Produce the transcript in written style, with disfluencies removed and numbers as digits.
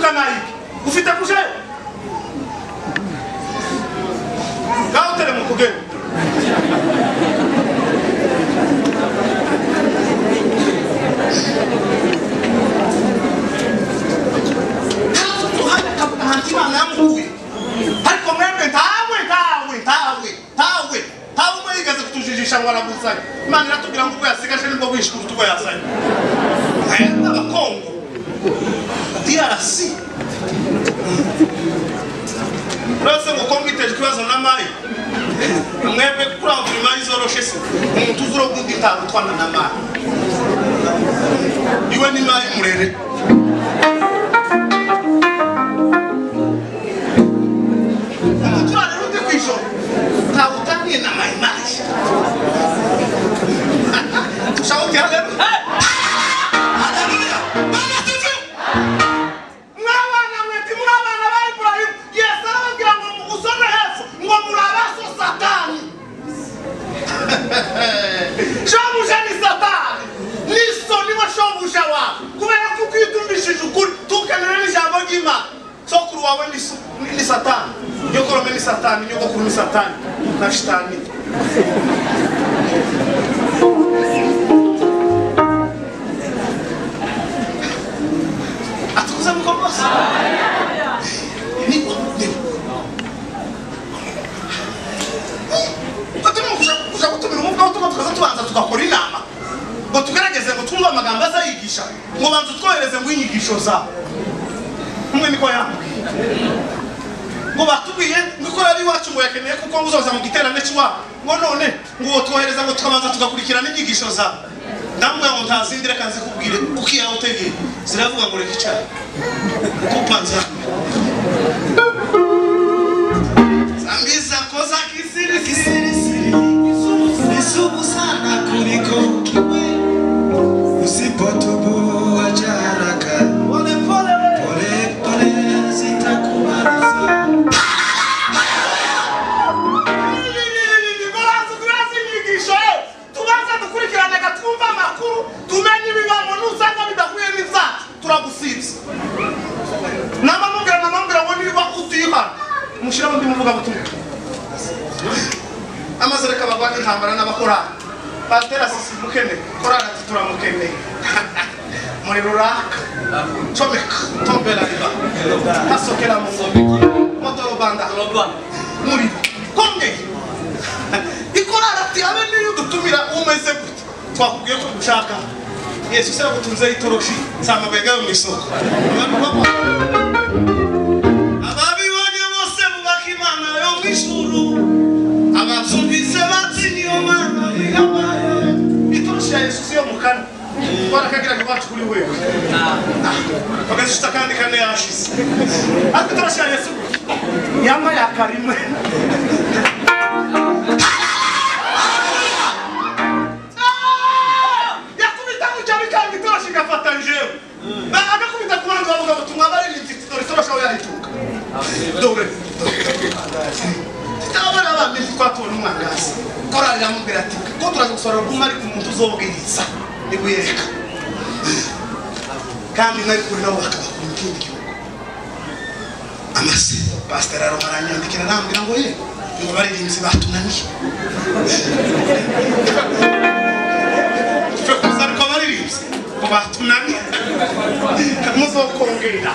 Mpinduka nayiki ufite kujayo ngaho tere mu kugenda Imana yamuhuye ariko mwebwe ntawe ntawe ntawe ntawe ntawe umwe yigeze kutujijisha ngo arabuzanye. Imana iratubwira ngo ubwo yasigaje nibwo bwinshi kuruta ubwo yazanye. Mwebwe abakongo DRC uretse ngo Kongo iteje ikibazo na mayi mwebwe kurangura imayi zoroshe se umuntu uzuroga undi ntarutwana na mayi iwe ni mayi murere. Ntautaniye na mayi mayi. Tushawuti haleluya. Haleluya. Bana tutu. Mwabana mweti mwabana ba Ibrahim. Yesu arababwira ngo usome hepfo ngo murabaso Satani. Shobuja ni Satani. Niso niwe shobuja wawe. Kubera kuko iyo utumvishije ukuri tukenera n'ijambo ry'Imana. Sokuru wawe ni Satani. Nyokorome ni Satani, nyogokuru ni Satani na shitani. Atukuza mkombozi. Niko niko. Turimo kuja gutumira umuvuga ubutumwa tukaza tubanza tugakora inama ngo tugerageze ngo twumve amagambo azayigisha ngo banza utwohereze ngo inyigisho zawe. Umwe niko yambwiye ngo batubwiye ngo ikora ari iwacu ngo yakeneye kuko ngo uzoza mu giterane cy'iwabo ngo none ngo uwo twohereza ngo tukabanza tugakurikirana inyigisho zawe. Ndamubwira ngo ntazindi reka nzikubwire ukiyaho utegeye ziravuga ngo reka icyayi kupanza zambi zako za kisirisiri ni sumu sana kuliko ukimwi usipotubu acha haraka pole pole pole pole zitakumaliza. Tubanza dukurikirana twumva amakuru tumenye ibibamo nusanga bidahuye n'ibyacu turagusibye. Namamubwira ngo niba utihana mushyiraho undi muvuga butumwa amaze reka bagwana intambara n'abakorana Pasiteri asisi mukene korana ati turamukeneye muri ruraka comeka tombela riba hasokera mu ngombe motorobanda muri komye ikorana ati abe niyo dutumira umeze gute twakubwiye ko dushaka Yesu se yagutunze itoroshi nsanga yo mu isoko. Ababibonye bose bubaka Imana yo mu ijuru ababyumvise batinye iyo Mana ihambaye. Itoroshi ya Yesu si yo mu kanwa twarakagiraga iwacu kuri wewe bagazishita kandi kane yashize ariko itoroshi ya Yesu yama yakarimwe. Yakubita gutya bikanga itoroshi igafata njewe agakubita ku bandi bavuga ngo tumwabaririmbyi dore itoroshi aho yahituka dore abana bandi twatubona umwangazi korali iramubwira ati ko turaza gusorera bwuma ariko umuntu uzobwiriza nibuyereka kandi nari kuri nabo bakabakura mu kindi gihugu. Amase pasiteri aranyandikira arambwira ngo ye ngo abaririmbyi batunaniye twe kuza ariko abaririmbyi ngo batunaniye muzokongera.